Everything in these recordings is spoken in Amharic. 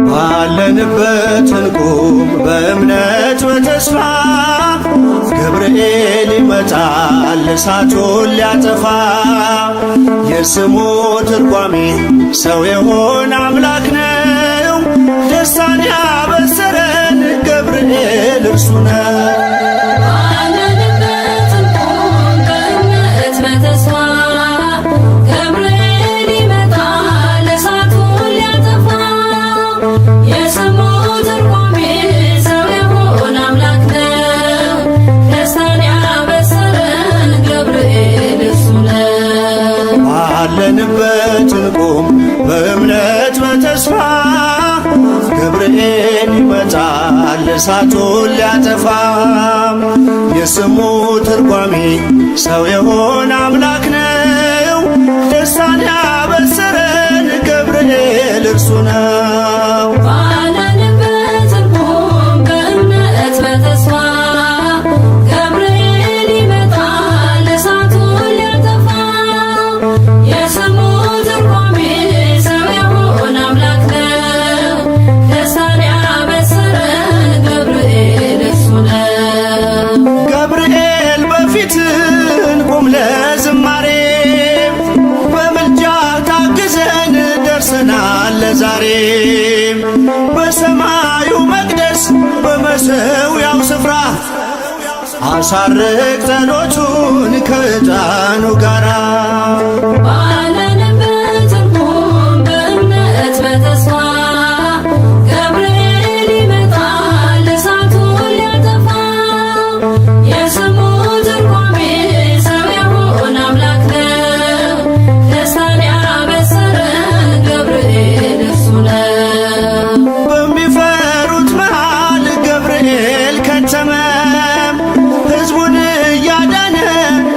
ባለንበት እንቁም በእምነት በተስፋ፣ ገብርኤል ይመጣል እሳቱን ሊያጠፋ። የስሙ ትርጓሜ ሰው የሆነ አምላክ ነው። ደስታን ያበሰረን ገብርኤል እርሱ ነው። ባለንበት እንቁም በእምነት በተስፋ፣ ገብርኤል ይመጣል እሳቱን ሊያጠፋ። የስሙ ትርጓሜ ሰው የሆነ አምላክ ነው። ደስታን ያበሰረን ገብርኤል እርሱ ነው። ባለንበት እንቁም በእምነት በተስፋ፣ ገብርኤል ይመጣል እሳቱን ሊያጠፋ። የስሙ ትርጓሜ ሰው የሆነ አምላክ ነው። ደስታን ያበሰረን ገብርኤል እርሱ ነው። ባለንበት እንቁም በእምነት በተስፋ፣ ገብርኤል ይመጣል እሳቱን ሊያጠፋ። የስሙ ትርጓሜ ሰው የሆነ አምላክ ነው። ደስታን ያበሰረን ገብርኤል እርሱ ነው። ገብርኤል በፊት እንቁም ለዝማሬ፣ በምልጃ ታግዘን ደርሰናል ለዛሬ። በሰማዩ መቅደስ በመሠዊያው ስፍራ አሳርግ ጸሎቱን ከዕጣኑ ጋራ። ባለንበት እንቁም በእምነት በተስፋ፣ ገብርኤል ይመጣል እሳቱን ሊያጠፋ። የስሙ ትርጓሜ ሰው የሆነ አምላክ ነው። ደስታን ያበሰረን ገብርኤል እርሱ ነው። በሚፈሩት መሃል ገብርኤል ከተመ፣ ሕዝቡን እያዳነ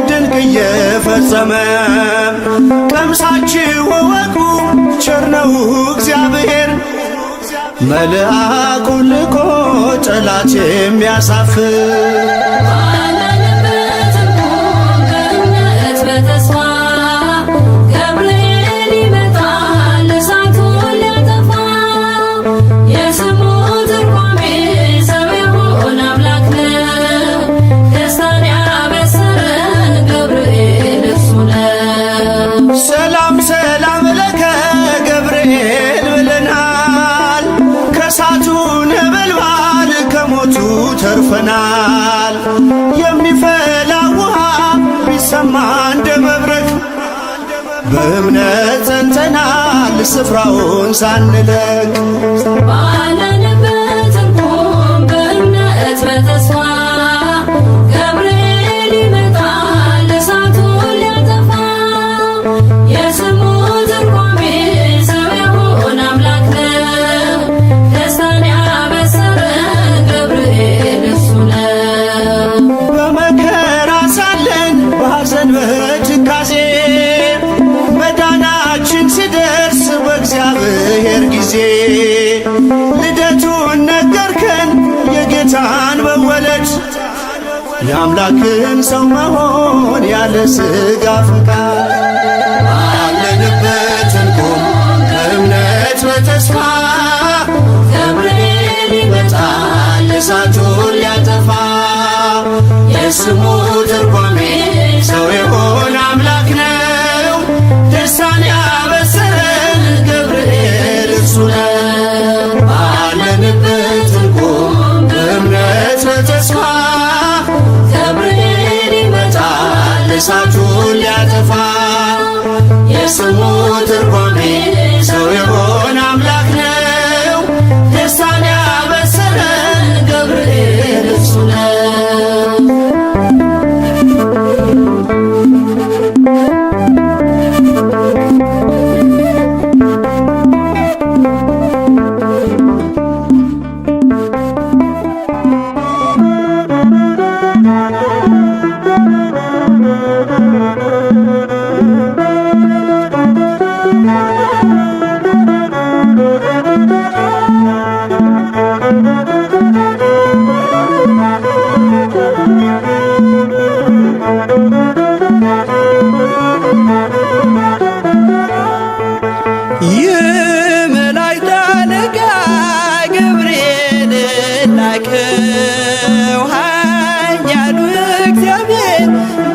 ድንቅ እየፈጸመ። ቀምሳችሁ እወቁ ቸር ነው እግዚአብሔር፣ መልአኩን ልኮ ጠላት የሚያሳፍር። ባለንበት እንቁም በእምነት በተስፋ፣ ገብርኤል ይመጣል እሳቱን ሊያጠፋ። የስሙ ትርጓሜ ሰው የሆነ አምላክ ነው። ደስታን ያበሰረን ገብርኤል እርሱ ነው። ሰላም ሰላም ለከ ገብርኤል ብለናል፣ ከእሳቱ ነበልባል ከሞቱ ተርፈናል። የሚፈላ ውሃ ቢሰማ እንደ መብረቅ፣ በእምነት ጸንተናል ስፍራውን ሳንለቅ። ባለንበት እንቁም በእምነት በተስፋ፣ ገብርኤል ይመጣል እሳቱን ሊያጠፋ። የስሙ ትርጓሜ ሰው የሆነ አምላክ ነው። ደስታን ያበሰረን ገብርኤል እርሱ ነው። በመከራ ሳለን በሐዘን በትካዜ፣ መዳናችን ሲደርስ በእግዚአብሔር ጊዜ። ልደቱን ነገርከን የጌታን መወለድ፣ የአምላክን ሰው መሆን ያለ ሥጋ ፈቃድ። ባለንበት እንቁም በእምነት በተስፋ፣ ገብርኤል ይመጣል እሳቱን ሊያጠፋ። የስሙ ትርጓሜ ሰው የሆነ አምላክ ነው። ደስታን ያበሰረን ገብርኤል እርሱ ነው። ባለንበት እንቁም በእምነት በተስፋ፣ ገብርኤል ይመጣል እሳቱን ሊያጠፋ። የስሙ ትርጓሜ ሰው የሆነ አምላክ ነው። ደስታን ያበሰረን ገብርኤል እርሱ ነው። የመላእክት አለቃ ገብርኤል ላከው ኃያሉ እግዚአብሔር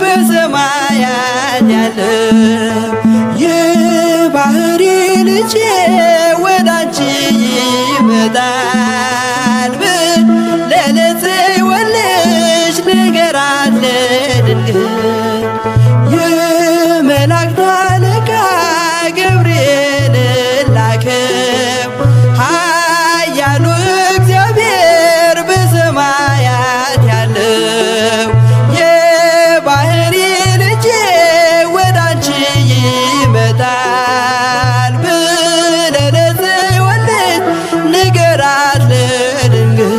በሰማያት ያለው የባሕሪ ልጄ ወደ አንቺ ይመጣል ለለጽዮን ልጅ ንገራት ለድንግል የመላእክት አለቃ ገብርኤል ላከው ኃያሉ እግዚአብሔር በሰማያት ያለው የባሕሪ ልጄ ወደ አንቺ ይመጣል ብለህ ለጽዮን ልጅ ንገራት ለድንግል።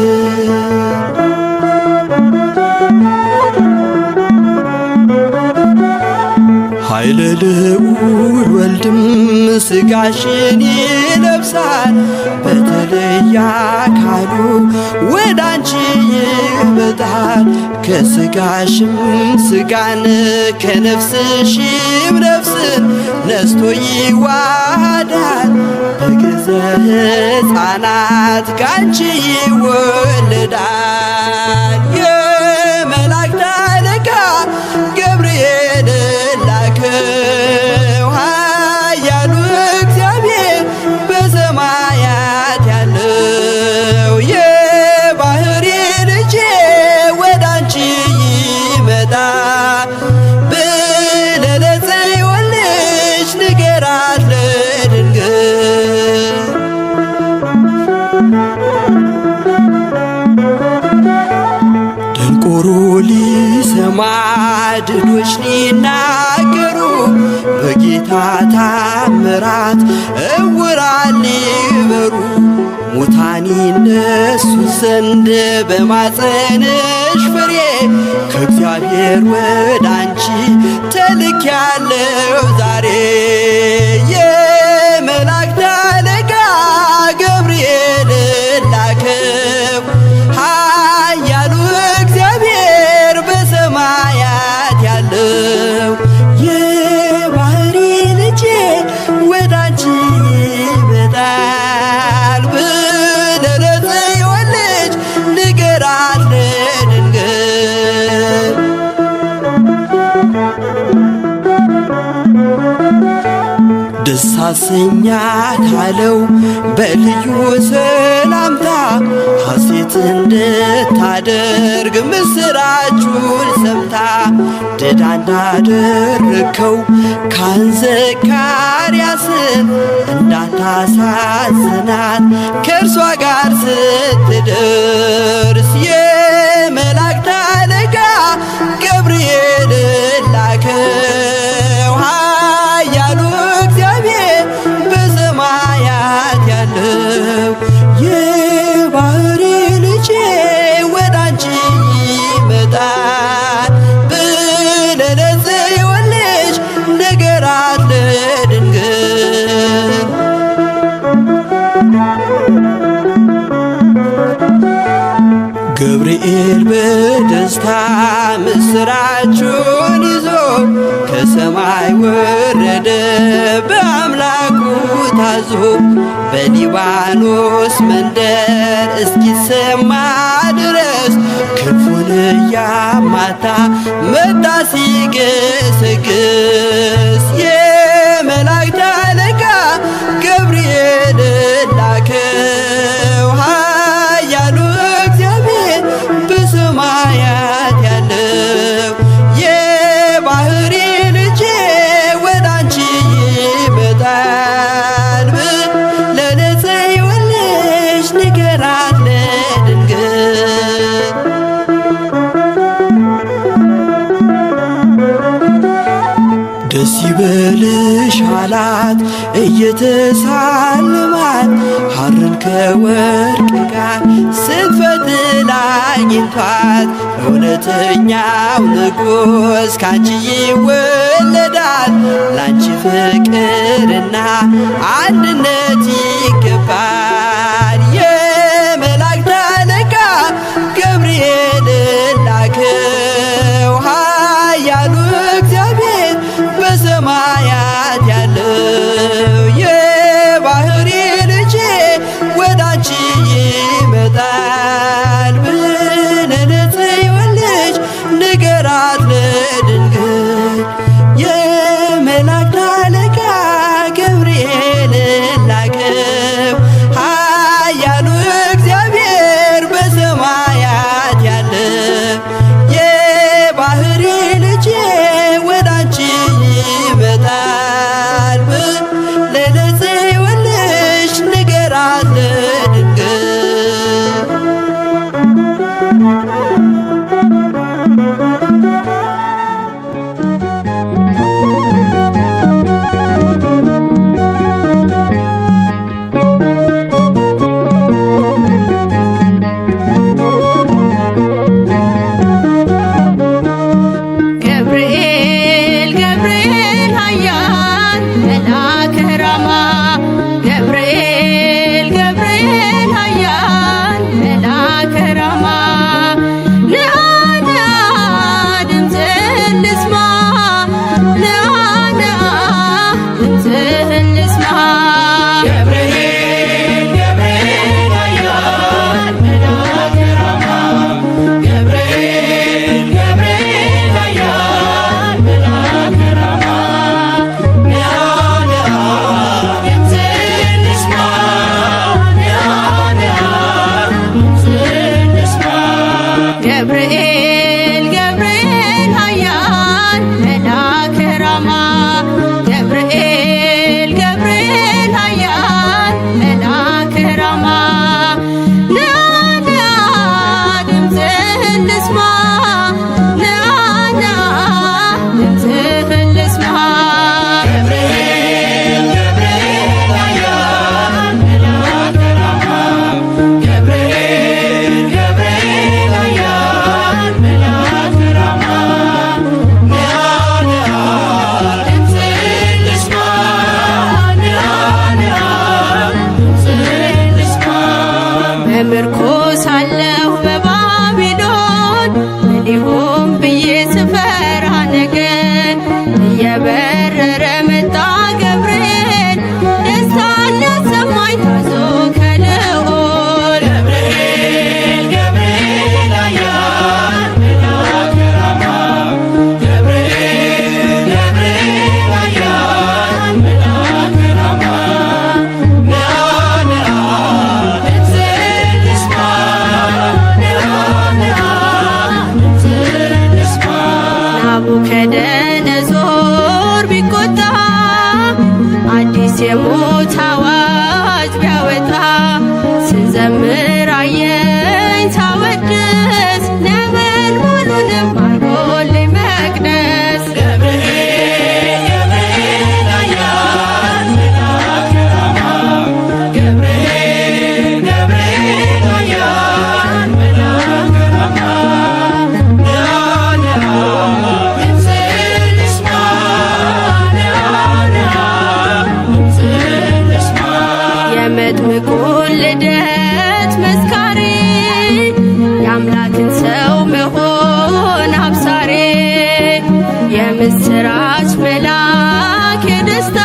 ኃይለ ልዑል ወልድም ሥጋሽን ይለብሳል በተለየ አካሉ ወደ አንቺ ይመጣል። ከሥጋሽም ሥጋን ከነፍስሽም ነፍስን ነስቶ ይዋሃዳል። በገዘ ሕፃናት ካንቺ ይወለዳል። የመላእክት አለቃ ገብርኤል ላከው ኃያሉ እግዚአብሔር በሰማያት ያለው የባሕሪ ልጄ ወደ አንቺ ይመጣል ብለህ ለጽዮን ልጅ ንገራት ለድንግል። ደንቆሮ ሊሰማ ድዶች ሊናገሩ በጌታ ታምራት እውራን ሊበሩ ሙታን ይነሱ ዘንድ በማፀንሽ ፍሬ ከእግዚአብሔር ወደ አንቺ ተልኬያለሁ ዛሬ። የመላእክት አለቃ ገብርኤል ላከው ኃያሉ እግዚአብሔር በሰማያት ያለው የባሕሪ ልጄ ወደ አንቺ ይመጣል ብለህ ለጽዮን ልጅ ንገራት ለድንግል። ደስ አሰኛት አለው በልዩ ሰላምታ ሐሴት እንድታደርግ ምስራቹን ሰምታ ድዳ እንዳደረግከው ካህን ዘካርያስን እንዳታሳዝናት ከእርሷ ጋር ስትደርስ የመላእክት አለቃ ገብርኤል ላከው ኃያሉ እግዚአብሔር በሰማያት ያለው የባሕሪ ልጄ ወደ አንቺ ይመጣል ብለህ ለጽዮን ልጅ ንገራት ለድንግል። ገብርኤል በደስታ ምስራቹን ይዞ ከሰማይ ወረደ በአምላኩ ታዞ በሊባኖስ መንደር እስኪሰማ ድረስ ክንፉን እያማታ መጣ ሲገሰግስ የመላእክት አለቃ ገብርኤል ላከው ኃያሉ እግዚአብሔር በሰማያት ያለው የባሕሪ ልጄ ወደ አንቺ ይመጣል ብለህ ለጽዮን ልጅ ንገራት ለድንግል። ደስ ይበልሽ አላት እየተሳለማት ሐርን ከወርቅ ጋር ስትፈትል አግኝቷት እውነተኛው ንጉሥ ካንቺ ይወለዳል ላንቺ ፍቅርና አንድነት ይገባል። የመላእክት በምርኮ ሳለሁ በባቢሎን ምን ይሆን ብዬ ስፈራ ነገን እየበረረ መጣ ገብርኤል ደስታን ሊያሰማኝ ታዞ ከልዑል። ገብርኤል ገብርኤል ኃያል መልአከ ራማ፣ ገብርኤል ገብርኤል ኃያል መልአከ ራማ፣ ነአ ነአ ድምፅህን ልስማ፣ ነአ ነአ ድምፅህን ልስማ። ናቡከደነጾር ቢቆጣ፣ አዲስ የሞት አዋጅ ቢያወጣ፣ ስዘምር አየኝ ሳወድስ፣ ነበልባሉንም አርጎልኝ መቅደስ። ገብርኤል ገብርኤል ኃያል መልአከ ራማ፣ ገብርኤል ገብርኤል ኃያል መልአከ ራማ፣ ነአ ነአ ድምፅህን ልስማ፣ ነአ ነአ ድምፅህን ልስማ። የመጥምቁን ልደት መስካሪ፣ የአምላክን ሰው መሆን አብሳሪ፣ የምስራች መልአክ የደስታ፣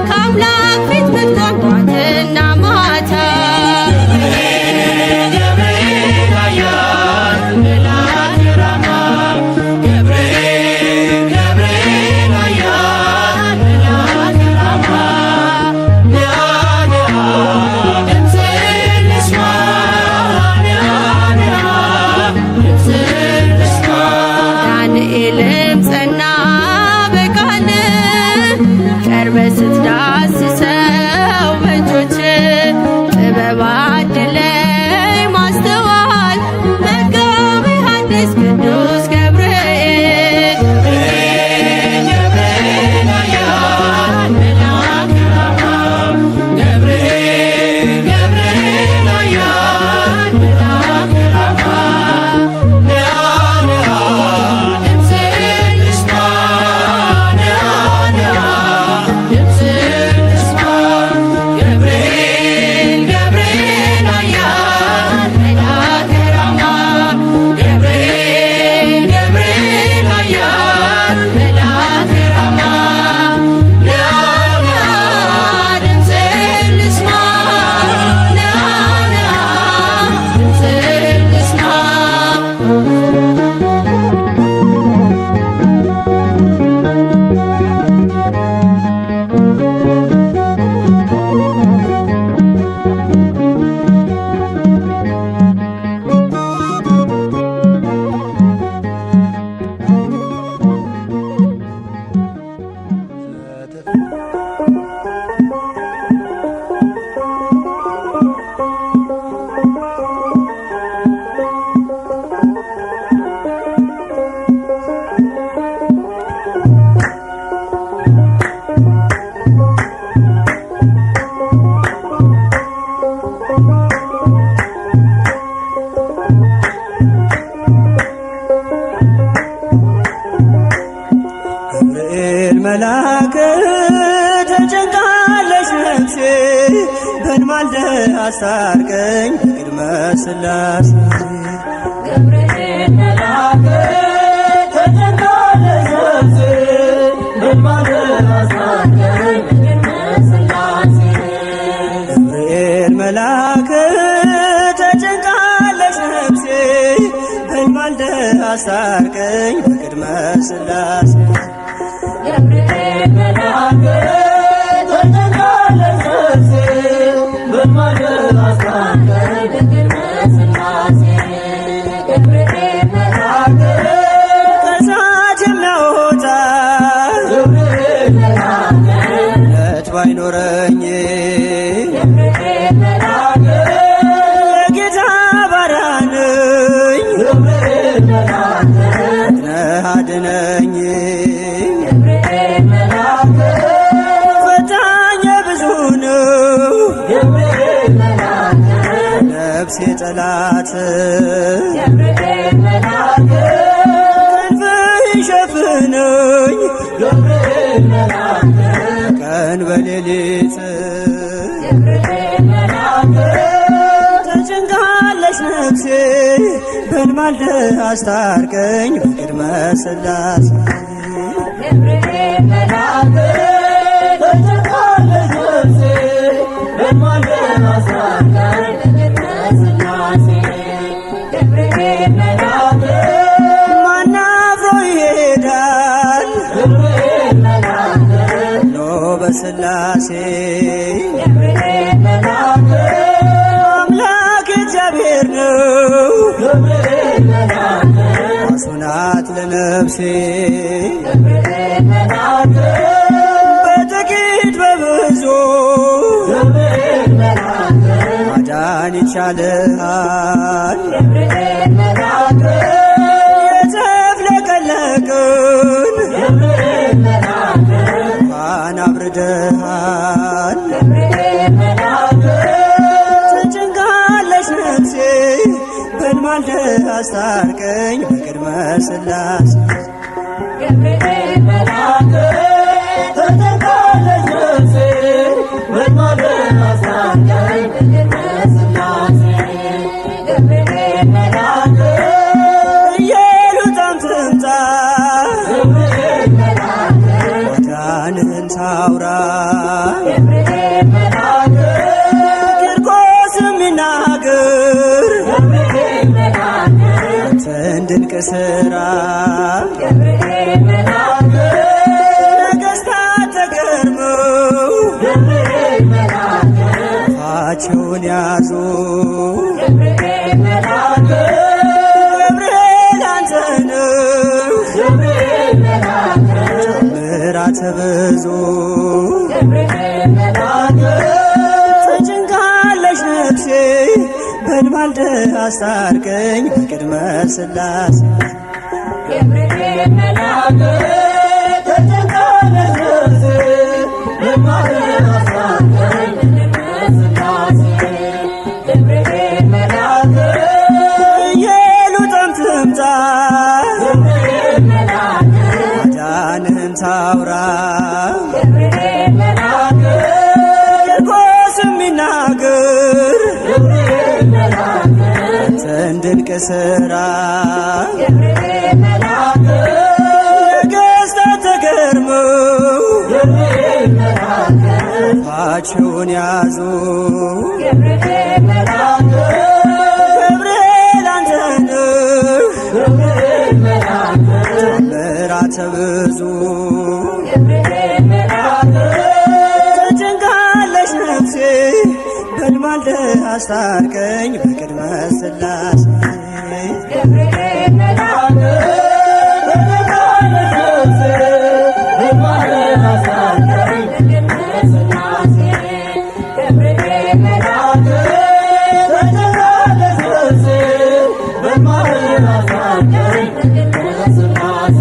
ከአምላክ ፊት ምትቆም ጧትና ማታ። ገብርኤል ኃያል መልአከ ራማ፣ ገብርኤል ገብርኤል ኃያል መልአከ ራማ፣ ነአ ነአ ድምፅህን ልስማ፣ ነአ ነአ ድምፅህን ልስማ። ዳንኤልም ጸና በቃል፣ ቀርበ ስትዳስሰው በእጆች፣ ጥበብ አድለኝ ማስተዋል መጋቤ ሐዲስ ቅዱስ ገብርኤል። ገብርኤል ኃያል መልአከ ራማ፣ ገብርኤል ገብርኤል ኃያል መልአከ ራማ፣ ነአ ነአ ድምፅህን ልስማ፣ ነአ ነአ ድምፅህን ልስማ። ገብርኤል ገብርኤል ኃያል መልአከ ራማ፣ ገብርኤል ገብርኤል ኃያል መልአከ ራማ፣ ነአ ነአ ድምፅህን ልስማ፣ ነአ ነአ ድምፅህን ልስማ። ገብርኤል መልአክ ተጨንቃለች ነፍሴ፣ በን ማልደህ አስታርቀኝ በቅድመ ሥላሴ። ገብርኤል መልአክ ተጨንቃለች ነፍሴ፣ በን ማልደህ አስታርቀኝ በቅድመ ሥላሴ። ገብርኤል መልአክ ተጨንቃለች ነፍሴ፣ በን ማልደህ አስታርቀኝ በቅድመ ሥላሴ። ገብርኤል መልአክ ተጨንቃለች ነፍሴ፣ በን ማልደህ አስታርቀኝ በቅድመ ሥላሴ። ገብርኤል መልአክ ከእሳት የሚያወጣ ገብርኤል መልአክ እምነት ባይኖረኝ ገብርኤል መልአክ የጌታ ባሪያ ነኝ፣ ገብርኤል መልአክ ፈጥነህ አድነኝ። ገብርኤል መልአክ ፈታኝ ብዙ ነው ገብርኤል መልአክ ነፍሴ ጠላት፣ ገብርኤል መልአክ ክንፍህ ይሸፍነኝ ገብርኤል መልአክ ቀን በሌሊት። ገብርኤል መልአክ ተጨንቃለች በልማልደህ አስታርቀኝ በቅድመ ሥላሴ። ገብርኤል መልአክ ተጨንቃለች ነፍሴ በማልደህ አስታርቀኝ በቅድመ ሥላሴ። ገብርኤል መልአክ ማን አፍሮ ይሄዳል ገብርኤል መልአክ ኖ በሥላሴ። ገብርኤል መልአክ አምላክ እግዚአብሔር ነው ገብርኤል መልአክ ራሱ ናት ለነፍሴ። ገብርኤል መልአክ በጥቂት በብዙ ገብርኤል መልአክ ማዳን ይቻልሃል። ገብርኤል መልአክ የተፍለቀለቅን ገብርኤል መልአክ ውሃን አብርደሃል። ገብርኤል መልአክ ተጨንቃለች ነፍሴ በልማልደህ አስታርቀኝ በቅድመ ሥላሴ። ገብርኤል መልአክ ተጨንቃለች ነፍሴ በማልደህ አስታርቀኝ በቅድመ ሥላሴ። ገብርኤል መልአክ ኢየሉጣም ትምጣ ገብርኤል መልአክ ማዳንህን ታውራ። ገብርኤል መልአክ ቂርቆስም ይናገር ገብርኤል መልአክ ያንተን ድንቅ ሥራ። ገብርኤል መልአክ ነገሥታት ተገርመው ገብርኤል መልአክ አፋቸውን ያዙ። ገብርኤል መልአክ ገብርኤል አንተ ነህ ገብርኤል መልአክ ምሕረተ ብዙ። ገብርኤል መልአክ ተጨንቃለች ነፍሴ በልማልደህ አስታርቀኝ በቅድመ ሥላሴ። ገብርኤል መልአክ ተጨንቃለች ነፍሴ በማልደህ አስታርቀኝ በቅድመ ሥላሴ። ገብርኤል መልአክ ኢየሉጣም ትምጣ ገብርኤል መልአክ ማዳንህን ታውራ። ገብርኤል መልአክ ቂርቆስም ይናገር ገብርኤል መልአክ ያንተን ድንቅ ሥራ። ገብርኤል መልአክ ነገሥታት ተገርመው ገብርኤል መልአክ አፋቸውን ያዙ። ገብርኤል መልአክ ገብርኤል አንተ ነህ ገብርኤል መልአክ ምሕረተ ብዙ። ገብርኤል መልአክ ተጨንቃለች ነፍሴ በልማልደህ አስታርቀኝ በቅድመ ሥላሴ። ገብርኤል መልአክ ተጨንቃለች ነፍሴ በማልደህ አስታርቀኝ በቅድመ ሥላሴ። ገብርኤል መልአክ ተጨንቃለች ነፍሴ በማልደህ አስታርቀኝ በቅድመ ሥላሴ።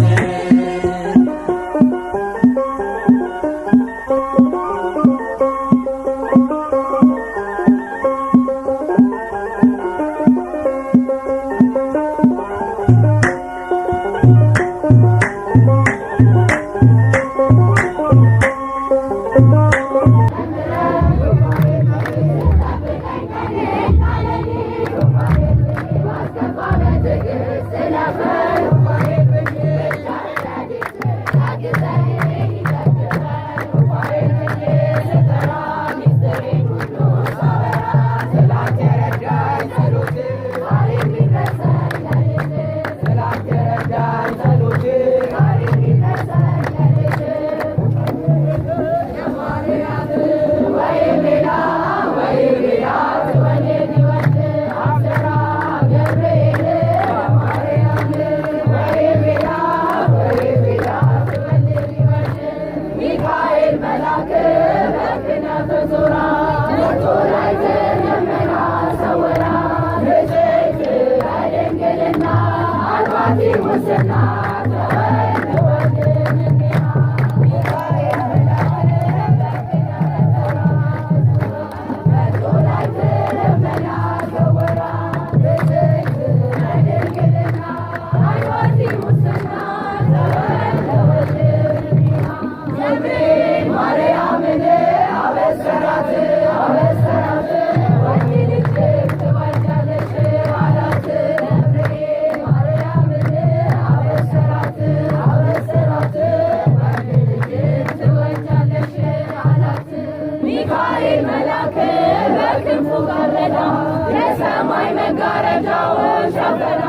መጋረጃውን ሸፈና፣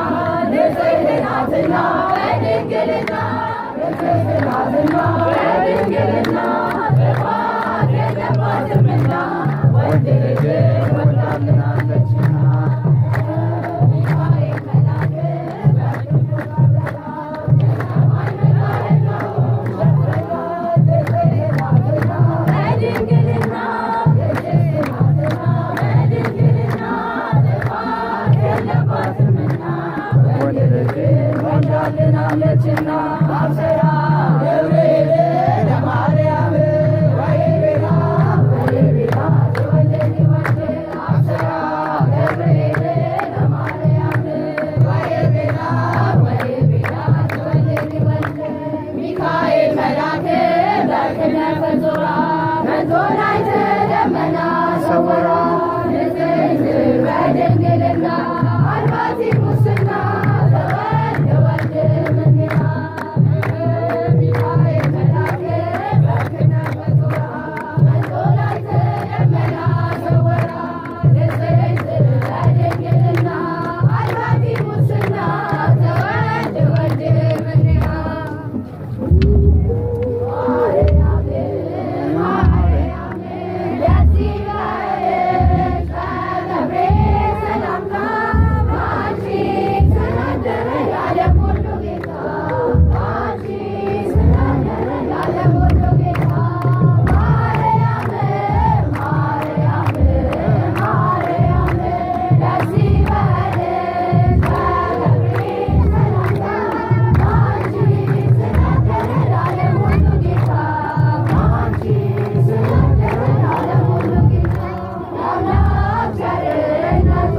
ንጽሕት ናትና በድንግልና፣ ንጽሕት ናትና በድንግልና፣ ጥፋት የለባትምና ወንድ ልጅን ወልዳልናለችና። ሚካኤል መልአክ በክንፉ የሰማይ መጋረጃውን ሸፈና፣ ንጽሕት ናትና በድንግልና፣ ቅድስት ናትና በድንግልና፣ ጥፋት የለባትምና ወንድ ልጅን ወልዳልናለችና። አብሰራ ገብርኤል ለማርያም ወይቤላ ወይቤላ ትወልድ ወልድ። አብሰራ ገብርኤል ለማርያም ወይቤላ ወይቤላ ትወልድ ወልድ። ሚካኤል መልአክ በክነፈ ዞራ መንጦላዕተ ደመና ሰወራ፣ ንጽሕት በድንግልና አልባቲ ሙስና ዘወልድ ወልድ እምኔሃ። ሚካኤል መልአክ በክነፈ ዞራ መንጦላዕተ ደመና ሰወራ፣ ንጽሕት በድንግልና አልባቲ ሙስና ዘወልድ ወልድ እምኔሃ። ማርያም ማርያም ደስ ይበልሽ በገብርኤል ሰላምታ፣ በአንቺ ስላደረ የዓለም ሁሉ ጌታ፣ በአንቺ ስላደረ የዓለም ሁሉ ጌታ። ማርያም ማርያም ማርያም ደስ ይበልሽ በገብርኤል ሰላምታ፣ በአንቺ ስላደረ የዓለም ሁሉ ጌታ፣ በአንቺ ስላደረ የዓለም ሁሉ ጌታ። የአምላክ ቸርነቱ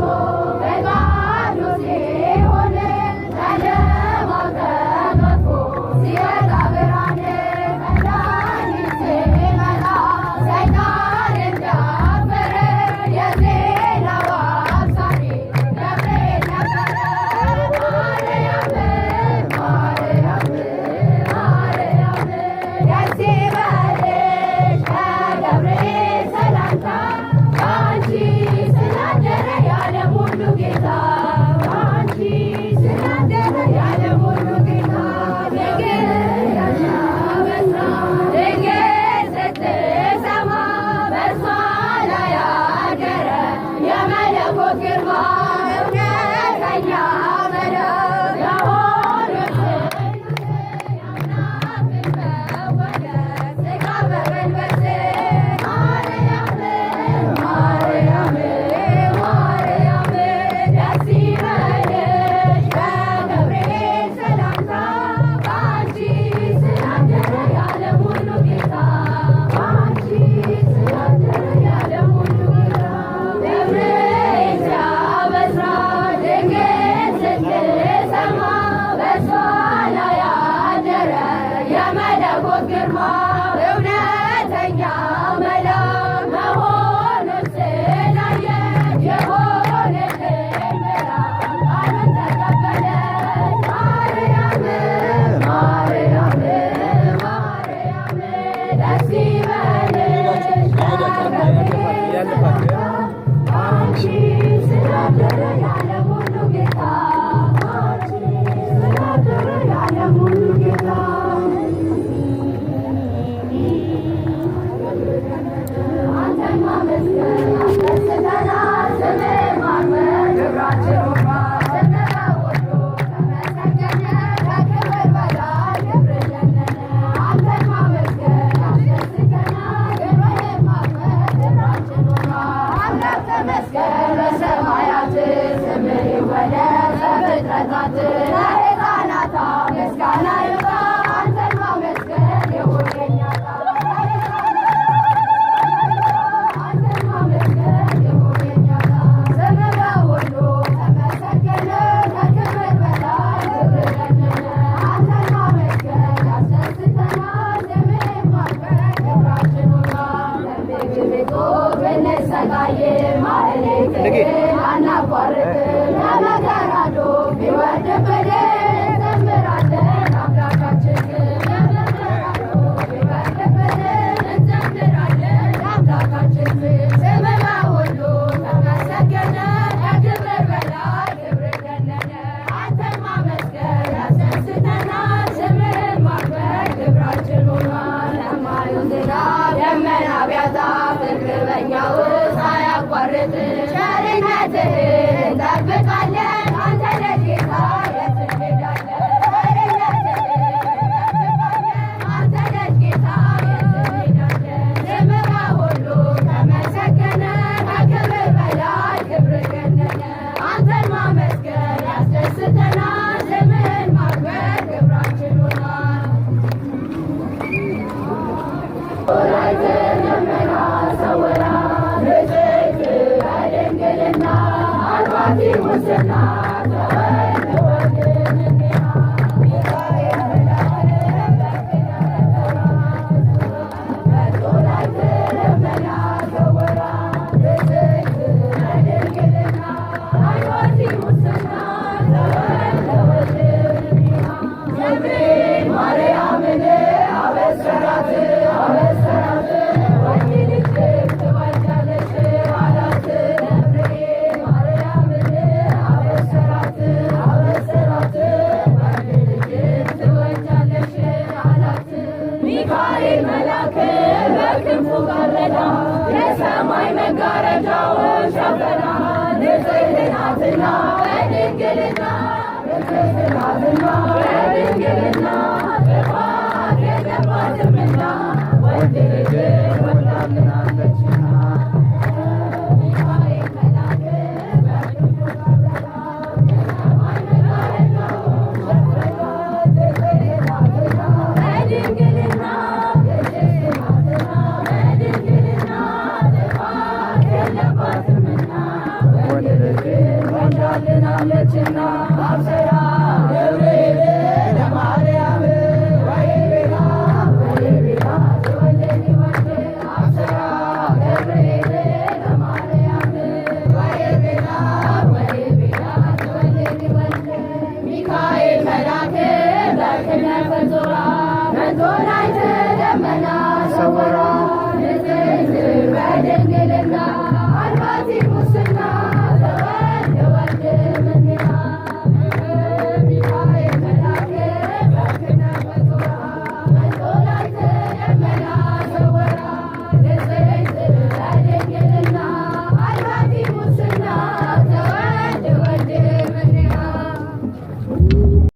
ፈቃዱ ሲሆን ጨለማው ተገፎ ሲወጣ ብርሃን፣ መድኃኒት ሲመጣ ሰይጣን እንዳፈረ፣ የዜናው አብሳሪ ገብርኤል ነበረ። ማርያም ማርያም ማርያም ደስ ይበልሽ በገብርኤል ሰላምታ፣ በአንቺ ስላደረ የዓለም ሁሉ ጌታ፣ በአንቺ ስላደረ የዓለም ሁሉ ጌታ። ድንግል ያበስራ ድንግል ስትሰማ በእርሷ ላይ አደረ የመለኮት ግርማ፣ እውነተኛ መልአክ የሆኑት የአምላክን መወለድ ሥጋ በመልበስ። ማርያም ማርያም ማርያም ደስ ይበልሽ በገብርኤል ሰላምታ፣ በአንቺ ስላደረ የዓለም ሁሉ ጌታ፣ በአንቺ ስላደረ የዓለም ሁሉ ጌታ። ገብርኤል ሲያበስራት ድንግል ስትሰማ በእርሷ ላይ አደረ የመለኮት ግርማ፣ እውነተኛ መልአክ መሆኑን ስላየች የሆነልን ብላ ቃሉን ተቀበለች። ማርያም ማርያም ማርያም ደስ ይበልሽ በገብርኤል ሰላምታ፣ በአንቺ ስላደረ የዓለም ሁሉ ጌታ፣ በአንቺ ስላደረ የዓለም ሁሉ ጌታ። አንተን ማመስገን ያስደስተናል፣ ስምህን ማክበር ክብራችን ሆኗል። ስምህ በሁሉ ተመሰገነ፣ ከክብር በላይ ክብርህ ገነነ። አንተን ማመስገን ያስደስተናል፣ ስምህን ማክበር ክብራችን ሆኗል። አምላክ ተመስገን በሰማያት፣ ስምህ ይወደስ በፍጥረታት። ለሕፃናት ምስጋና ይውጣ፣ አንተን ማመስገን ይሁን የኛ ዕጣ። አንተን ማመስገን ይሁን የኛ ዕጣ። ስምህ በሁሉ ተመሰገነ፣ ከክብር በላይ ክብርህ ገነነ። አንተን ማመስገን ያስደስተናል፣ ስምህን ማክበር ክብራችን ሆኗል። በምግብ እጦት ብንሰቃይም ማህሌትን አናቋርጥም። የመከራ ዶፍ ቢወርድብንም ሙስና ተወልድ ወልድ እምኔሃ። ሚካኤል መልአክ በጦላይት ደመና ሰወራ ንጽሕት በድንግልና አይወቲ ሙስና ተወልደ ወልድ እምኔሃ። ገብርኤል ማርያምን አበሰራት አበሰራት ወንድ ልጅ ትወልጃለሽ አላት። ገብርኤል ማርያምን አበሰራት አበሰራት ወንድ ልጅ ትወልጃለሽ አላት። ሚካኤል መልአክ በክንፉ ጋረዳ የሰማይ መጋረጃውን ሸፈና ንጽሕት ናትና በድንግልና ንጽሕት ናትና በድንግልና ጥፋት የለባትምና ወንድ ልጅ ወልዳልናለችና። ሚካኤል መልአክ በክንፉ ጋረዳ የሰማይ መጋረጃውን ሸፈና ንጽሕት ናትና በድንግልና ቅድስት ናትና በድንግልና ጥፋት የለባትምና ወንድ ልጅ ወልዳልናለችና። አብሰራ